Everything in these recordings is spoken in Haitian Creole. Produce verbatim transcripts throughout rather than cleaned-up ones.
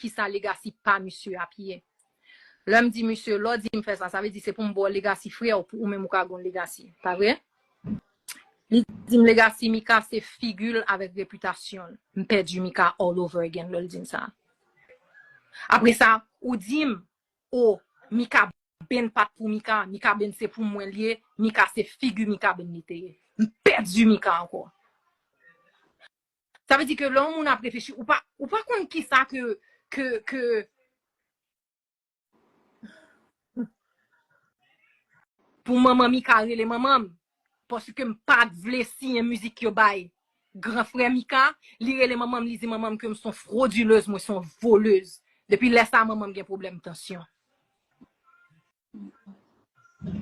kisa legacy pa misye ap ye. Lè m di misye, lè w di m fè sa, sa vle di se pou m ba w legacy frè w, pou ou menm ou ka gen yon legacy. Pa vre? Li di m legacy Mika se figi l avèk repitasyon l. M pèdi Mika all over again lè l di m sa. Apre sa, ou di m, o, Mika benn pat pou Mika, Mika benn se pou mwen l ye, Mika se figi Mika benn li te ye. M pèdi Mika ankò. Sa vle di ke lè yon moun ap reflechi, ou pa, ou pa konn kisa ke, ke, ke, pou manman Mika rele manman m, paske m pa t vle siyen mizik yo bay gran frè Mika, li rele manman m, li di manman m ke m se yon fwodilez, mwen se yon volez. Depi lè sa, manman m gen pwoblèm tansyon.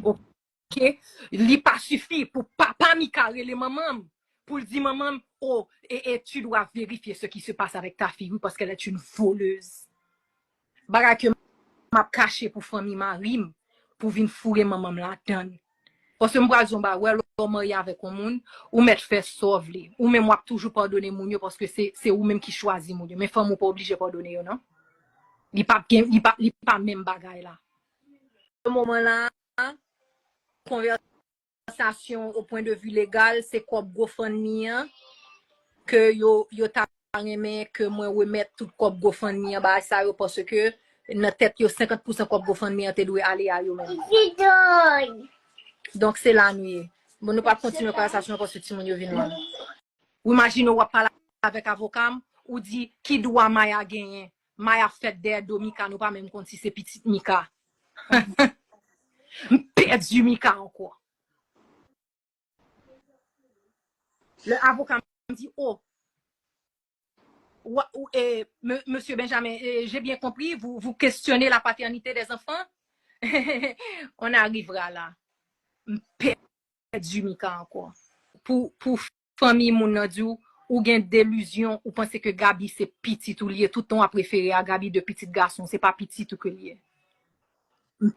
Oke? Li pa sifi pou papa Mika rele manman m, pou l di manman m, o, e, e tu dois vérifier ce qui se passe avec ta fille, wi, parce qu'elle est une voleuse. Bagay ke m ap kache pou fanmi mari m, pou vin foure manman m ladann. Paske m pral di w yon bagay, wè, lè w marye avèk yon moun, ou mèt fè sa w vle. Ou menm w ap toujou padone moun yo, paske se, se ou menm ki chwazi moun yo. Men fanmi w pa oblije padone yo, non. Li p ap gen, li pa, li pa menm bagay la. Nan moman la, konvèsasyon o pwen de vi legal, se kòb GoFundMe an ke yo, yo ta renmen ke mwen remèt tout kòb GoFundMe an bagay sa yo, paske nan tèt yo, senkant pousan kòb GoFundMe an te dwe ale a yo menm. Donk, se la nou ye. Bon, nou pral kontinye konvèsasyon an paske timoun yo vin la. Ou imajine w ap pale avèk avoka m, ou di, ki dwa Maya genyen? Maya fèt dèyè do Mika, nou pa menm konn si se pitit Mika. M pèdi Mika ankò. Lè avoka m di, o, wa- ou- e, me- Monsieur Benjamin, e, j'ai bien compris, vous, vous questionnez la paternité des enfants. On arrivera là. M pèdi Mika ankò. Pou, pou fanmi moun nan di w, ou gen delizyon, ou panse ke Gaby se pitit ou li ye, tout tan w ap refere a Gaby de pitit gason, se pa pitit ou ke li ye. M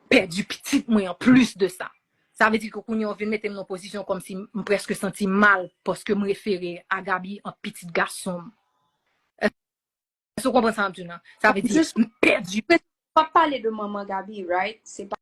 pèdi pitit mwen an plis de sa. Sa vle di ke kounye a w vin mete m nan pozisyon kòmsi m prèske santi m mal paske m refere a Gaby an pitit gason m. Èske w konprann sa m ap di w nan? Sa vle di, m pèdi. W ap pale de manman Gaby, right? Se pa